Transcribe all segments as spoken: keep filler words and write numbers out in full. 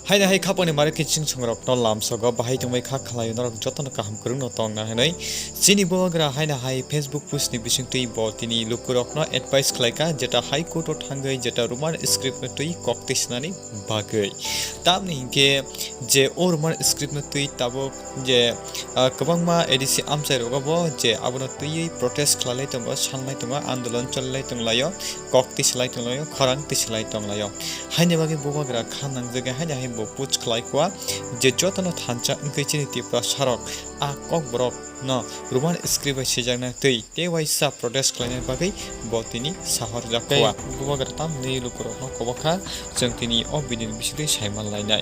Haino hai khapangni mare kiching songrokno lamsogo bahai tongbai kha khlaio norok jotono kaham kwrwngno tongna hwnwi. Chini bubagra haino hai Facebook post ni bisingtwi bo tini lukurokno advice khlaikha jeta High Court o thangwi jeta Roman script no twi kok twi swnani bagwi. Tamni hinkhe je o Roman script no twi tabuk je, ah, kwbangma A D C amchai rogo bo je abono twiwi protest khlailai tongo, sanlai tongo, andolon cholilai tonglaio, kok twi swlai tonglaio, khorang twi swlai tonglaio. Haini bagwi bubagra kha nangjagwi haini hai bo puch khlai kua je jotono thansa wngkhe chini Tiprasa rok a kokborok no Roman script bai swijakna twi tei waisa protest khlaina bagwi bo tini sahorjak kua. Bubagra tamni lukurokno kobokha chwng tini o video ni bisingtwi saiman lainai.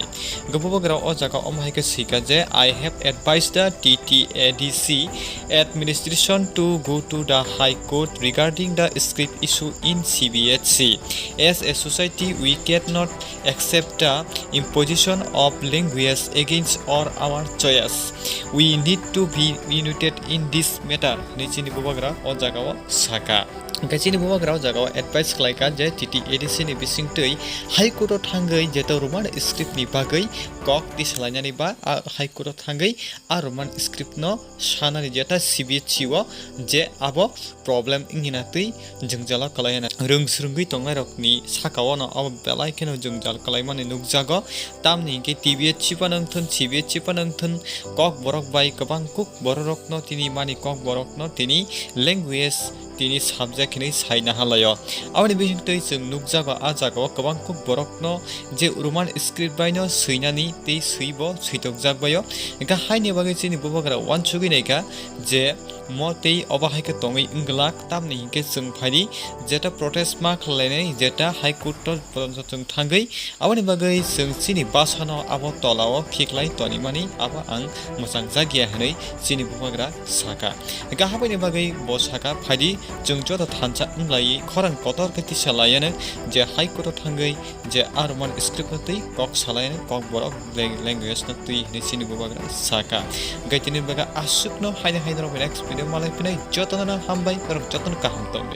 Bubagra o jaga omo hai khe swikha je, "I have advised the T T A D C administration to go to the High Court regarding the script issue in C B H C. As a society, we cannot accept the imposition of language against all our choice. We need to be united in this matter," hwnwi chini bubagra o jagao saka. Hwnkhe chini bubagra o jagao advice khlaikha je T T A D C ni bisingtwi High Court o thangwi jeto Roman script ni bagwi kok tisalainani ba a High Court o thangwi a Roman script no sanani jeta C B H C o je abo problem wngina twi jwngjalo kwlai hwnwi rwng swrwngwi tongnairokni sakao no abo belai kheno jwngjal kwlaimani nukjago. Tamni hinkhe T B H C phano wngthun, C B H C phano wngthun, kokborok bai kwbang kuk bororokno tini mani kokborokno tini language tini subject hinwi saina halaio. Aboni bisingtwi chwng nukjago a jagao kwbang kuk borokno je Roman script baino swinani tei swibo switokjak baio. Hwnkhe haini bagwi chini bubagra uansugwi naikha je mo tei obo hai khe tongwi wngwlak, tamni hinkhe chwng phaidi jeta protest ma khlainai, jeta High Court o chwng thangwi, aboni bagwi chwng chini basano abo tolao khiklai tonimani abo ang mwchangjakya hwnwi chini bubagra saka. Hwnkhe habaini bagwi bo saka, phaidi chwng joto thansa wnglaui khorang kotor khe tisa laianw je High Court o thangwi je a Roman script no twi kok salainai, kokborok lang-, language no twi hinwi chini bubagra saka. Hwnkhe tini bagwi aswkno haino haino rok next video malai phinai, jotono hambai, norok jotono kaham tongdi.